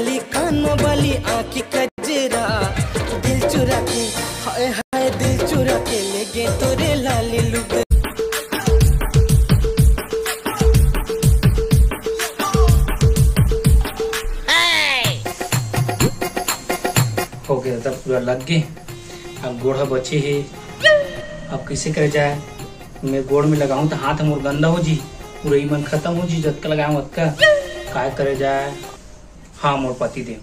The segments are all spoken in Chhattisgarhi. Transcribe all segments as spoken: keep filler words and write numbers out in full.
कान वाली आँखी कजरा, दिल चुरा के, हाय हाय, दिल चुरा के ले गे तोरे लाली लुगरा। हो गया, तब पूरा लग गए। अब गोड़ ह बचे हे, अब कैसे करे जाए? मैं गोड़ में लगाऊं तो हाथ मोर गंदा हो जी, पूरा ईमन खत्म हो जी, जतका लगाऊं ओतका। काय करे जाए? हाँ, मोर पति देव।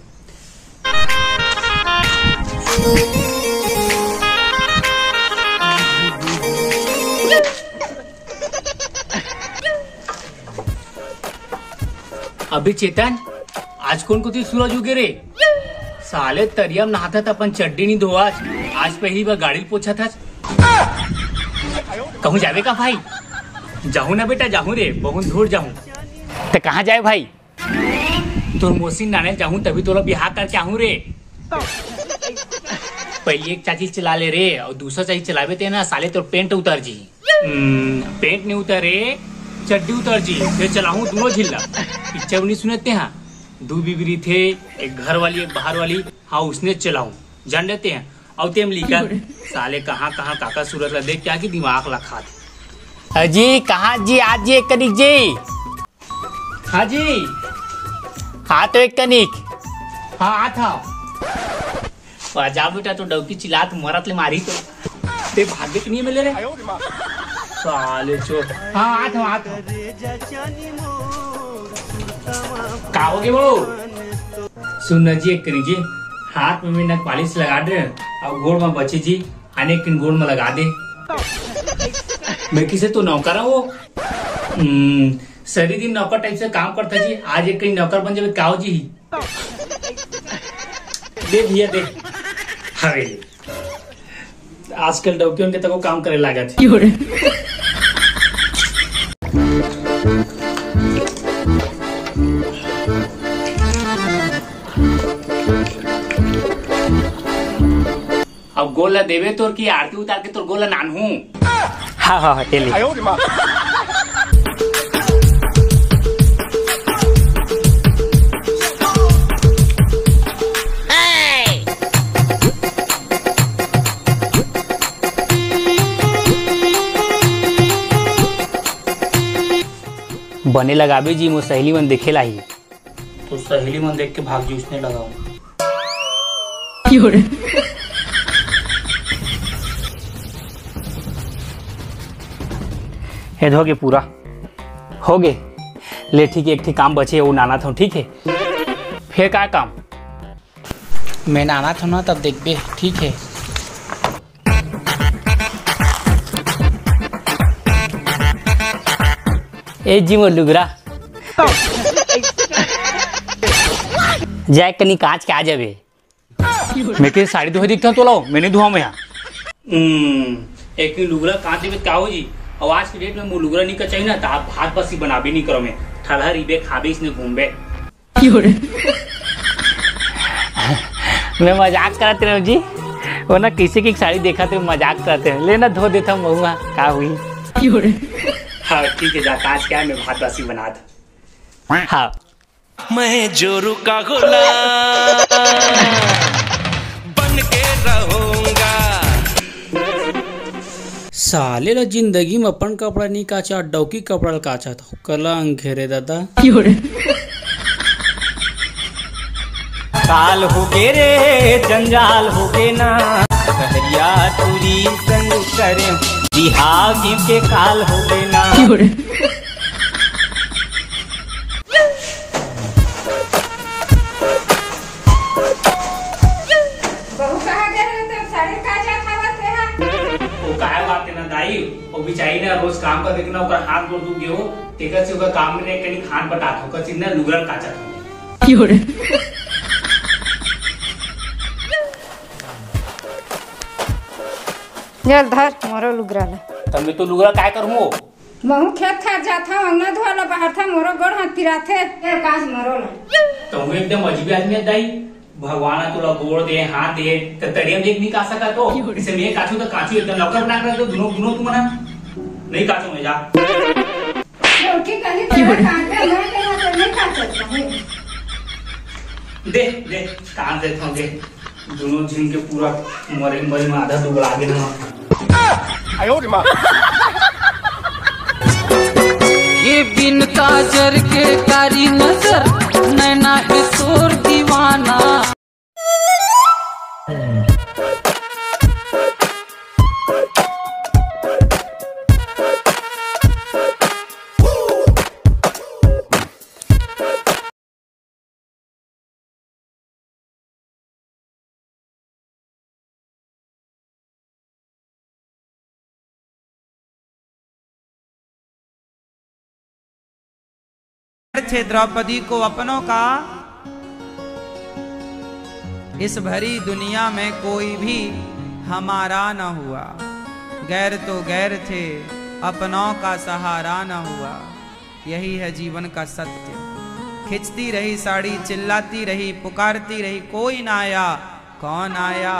अबे चेतन, आज कोन कोती सूरज उगे रे? साले तरिया म नहाथस त अपन चड्डी नी धोवस, आज पहली बार गाड़ी ल पोछथस। कहूँ जाबे का भाई? जाहूँ ना बेटा, जाहूँ रे, बहुत दूर जाहूँ। त कहाँ जाए भाई? तोर मौसी नाने जाहूँ, तभी तोला बिहाव करके आहूँ रे। पहली एक चाची चला ले रे, अउ दूसरा चाची चलाबे ते ना, साले तोर पेंट उतर जी। हम्म, पेंट नहीं उतरे, चड्डी उतर जी, फेर चलाहूँ दूनों झिल्ला। पिक्चर नहीं सुनते हैं, दू बीबी रहिथे, एक घर वाली, एक बाहर वाली, हाँ, उसने चलाहूँ, जान लेते हैं। अउ तेम लिखत, साले कहाँ, कहाँ, काका सूरत ला देख के आके दिमाग ला खात। अजी, कहाँ जी, आज जी एक कनिक जी। हाँ जी। हाँ तो एक कनिक। हाँ, आत हव। जा बेटा, तो डौकी चिल्लात मरत ले मारी तो। ते भागे के नहीं मिले रे। साले चोर। हाँ, आत हव, आत हव। का हो गे वो? सुन ना जी, एक कनी जी, हाथ में मैं नक पालिश लगा दे, अउ गोड़ में बचे जी, आने किन गोड़ में लगा दे। मैं किसे तो नौकर हूँ वो? हम्म, सरी दिन नौकर टाइप से काम करता जी, आज एक कहीं नौकर बन जावे, का हो जी? दे भैया, दे। हवेली। आजकल डौकियन के तको काम करे लागत हे। अब गोड़ ला देबे तोर की आरती उतार के तोर गोड़ ला नानहूं। हाँ, हाँ, हाँ, ले ले। बने लगाबे जी, मोर सहेली मन देखे लाही। तो सहेली मन देख के भाग जी, उसने लगाओ। हे धो गे पूरा। हो गे। ले ठीक हे, एक ठे काम बचे, वो नानत हूँ, ठीक हे? फेर का काम? मैं नानत हूँ ना, तब देखबे, ठीक हे? ए जी मोर लुगरा। जाए कनी कांच के आ जाबे। मैं के साड़ी धोए दिखता तोला, मैं नहीं धोआ मैं यहाँ। हम्म, एक दिन लुगरा कांच देबे का हो जी? अउ आज के डेट में मोर लुगरा नहीं कचाही ना, त आप भात बसी बनाबे नहीं करो मैं। ठलहा रिबे खाबे इसने घूमबे। मैं मजाक करत रहे हूँ जी, वो ना किसी की साड़ी देखा तो मजाक करते हैं, लेना धो देता हूँ महुआ, का हुई? हाँ ठीक है, जा कांच क्या है, मैं भात बसी बना दे। हाँ। मैं जोरू का गुलाम बन के रहूंगा। साले ला जिंदगी में अपन कपड़ा नहीं काचा, डौकी कपड़ा ला काचा था। कलंक हे रे दादा। काल हो गे रे, जंजाल हो गे ना, सहरिया टूरी संग करे, बिहाव के काल हो गे ना। बहू कहाँ गए रहे? तब साड़ी का जात हवा तेहा? वो काय बात है ना दाई, वो बेचारी ना रोज काम कर देखना, ओकर हाथ गोड़ दुख गयो, तेकर से ओकर काम में नहीं कहीं खान पटात हो, कचिन ना लुगरन काचत हो। चल धर मोरो लुगरा ला। तब मैं तो लुगरा काय करूँ? महू खेत खार जात हव, अंगना धोआ ला बाहर था, मोरो गोड़ हाथ पिराथे। ए काज मरो ला। तो वो एकदम अजीब आदमी है दाई। भगवान हा तोला गोड़ दे, हाथ दे, त तरिया में देख नहीं का सका तो। इसे मैं काचू तो काचू एकदम लौकर बना कर दो, दोनों, दोनों तुम ना। नहीं काचू मैं जा। लड़की कहीं तरह काटे, मैं कहना तो नहीं काचू। दे, दे, कहाँ देथव दे। दोनों झिन के पूरा मरे मरे में आधा दुबला गे ना। ये बिन काजर के कारी नजर, नैना है तोर दीवाना। छे द्रौपदी को अपनों का, इस भरी दुनिया में कोई भी हमारा न हुआ। गैर तो गैर थे, अपनों का सहारा न हुआ। यही है जीवन का सत्य। खींचती रही साड़ी, चिल्लाती रही, पुकारती रही, कोई ना आया। कौन आया?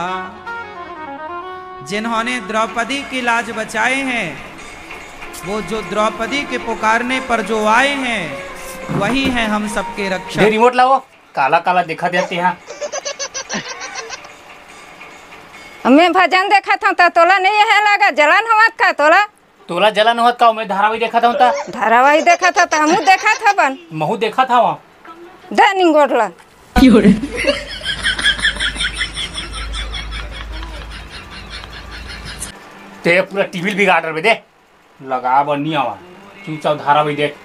जिन्होंने द्रौपदी की लाज बचाए हैं, वो जो द्रौपदी के पुकारने पर जो आए हैं, वही हैं हम सबके रक्षक। दे रिमोट लावो, काला काला देखा देते हैं। मैं भजन देखत हंव त तोला नहीं है लगा, जलन होवत का तोला? तोला जलन होत का? मैं धारावाही देखत हंव त। धारावाही देखत हंव त हमहू देखत हवन। महू देखत हंव। दे निंगोट ला। ते पूरा टीवी बिगाड़ रहे दे। लगा बर नहीं आवा। चुपचाप धारावाही देख।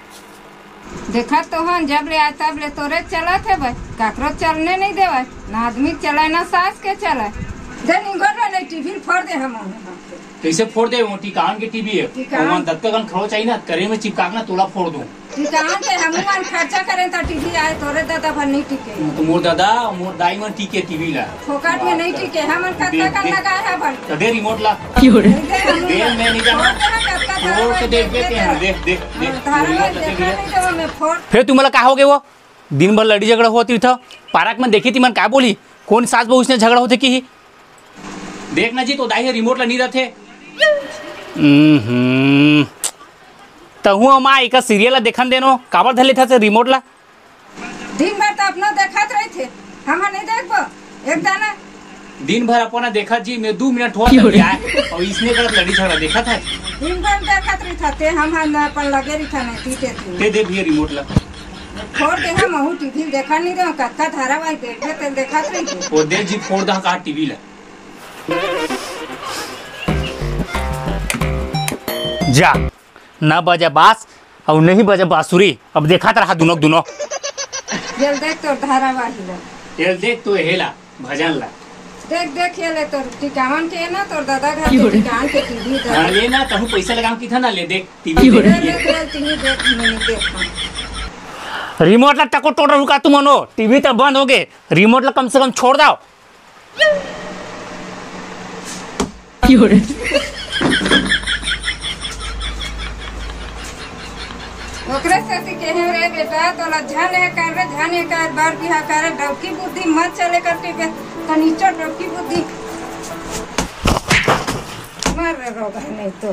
देखत तो हन, जब ले आए तब ले तोरे चलत हे बस, काकरो चलने नहीं देवय, ना आदमी के चलाए ना सास के चलाए। दे निंगोट ला, नहीं टीवी फोड़ दे हम। कैसे फोड़ दे? वो टिकावन के टीवी है। टिकावन। ओमन दतका कन खड़ो चाहिए ना, करे में चिपका के ना तोला फोड़ दूं। टिकावन के हमू मन खर्चा करें त टीवी आए, तोरे ददा भर नहीं टिके। तो मोर ददा, मोर दाई मन टिके टीवी ला। फोकट में नहीं टिके, हमन कतका कन लगाए हवन। तो दे रिमोट ला। दे हमू दे, ला। मैं नहीं जाना। फोड़ दे हम कतका फोड़ के देख देते हैं, देख, देख, देख। धारावाही देखा नहीं देवय मैं फोड़। फिर तुमला का हो गए वो? दिन भर लड़ी झगड़ा होती था, पार्क में देखी थी मन का बोली, कौन सास बहू इसने झगड़ा होते की ही? देख ना जी, तो दाई ह रिमोट ला नी रथे। हम्म, तहु अमा एका सीरियल ला देखन देनो, काबर धर लेथा से रिमोट ला? दिन भर तो अपना देखत रही थे, हम नहीं देखबो एक दाना। दिन भर अपना देखत जी, मैं दू मिनट होत क्यों रे? आए, और इसने करत लड़ी झगड़ा देखत है। दिन भर देखत रही था, ते हम, हम अपन लगे रही था, नहीं पीते थे। दे दे भैया रिमोट ला। फोड़ दे, हम महू टीवी देखा नहीं दे, कतका धारावाही देखबे, ते देखत रही थे। वो दे जी, फोड़ दा का टीवी ला। जा, ना बजा बांस अउ नहीं बजा बांसुरी। अब देखत रहा दुनों के दुनों। ये देख तोर धारावाही ला। ये देख तो हेला, भजन ला। देख, देख, ये ले तोर टिकावन के ना, तोर दादा घर के क्यों रे? टिकावन के टीवी दा। हाँ, ले ना, तहु पैसा लगाम की था ना, ले देख, टीवी क्यों देख, रे? ले, ले, टीवी देख, मैं नहीं देख पाऊँ। रिमोट ला टको टोड़ रहू का तुमन हो? टीवी तो बंद हो गए, रिमोट ला कम से कम छोड़ दाओ। ओकरे सेती केहे रे बेटा, तोला झन हे कर रे, झन हे कर, बर बिहा करे, डौकी बुद्धि मत चले करके बे, तनिचो डौकी बुद्धि। मर रे रोगा नहीं तो।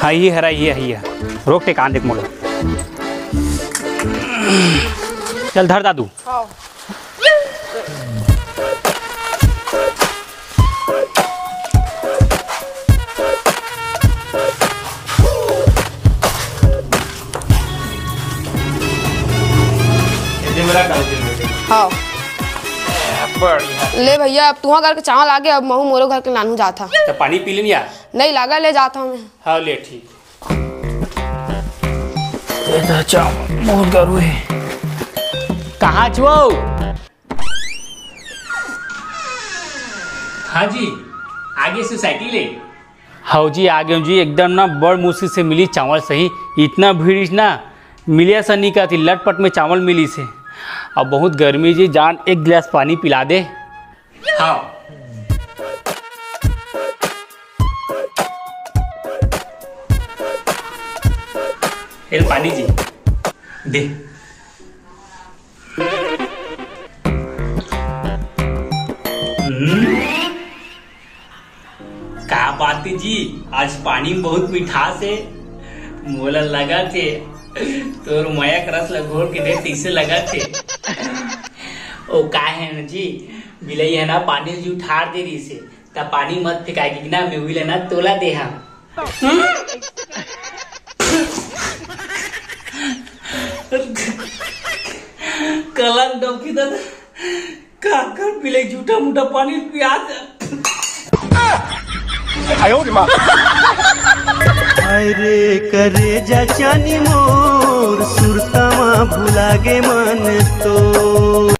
हाँ, ये हरा, ये है, ये है। रोक टे कान देख मोला। चल धर दादू। हाँ। ये मेरा काम है। हाँ। बढ़िया। ले भैया, अब तुहा घर के चावल आ गए, अब महू मोरो घर के लानू जात हा। तो पानी पी लेन यार। नहीं लागा, ले जात हा मैं। हाँ, ले ठीक। ये तो चावल बहुत गरु है। कहाँ छो? हाँ जी, आगे सोसाइटी ले। हव जी, आ गेंव जी, एकदम ना बड़ मुश्किल से मिली चावल सही, इतना भीड़ इस ना मिलिया सा नहीं कहती, लटपट में चावल मिली से। अब बहुत गर्मी जी, जान एक गिलास पानी पिला दे। हाँ। ए पानी जी, दे। जी, आज पानी में बहुत मिठास हे। मोला लगथे तोर मया के रस ला घोर के दे तइसे लगथे। ओ का हे ना जी, बिलई हे ना पानी में जी उठार दे रहिसे, त पानी मत फेंकाय कि ना, मैं उही ला ना तोला दे हंव। कलंक डबकी दादा, का कर बिलई झूठा मूठा पानी पियाथे। अरे करेजा चानी मोर, सुरता मा भुला गे मन तो।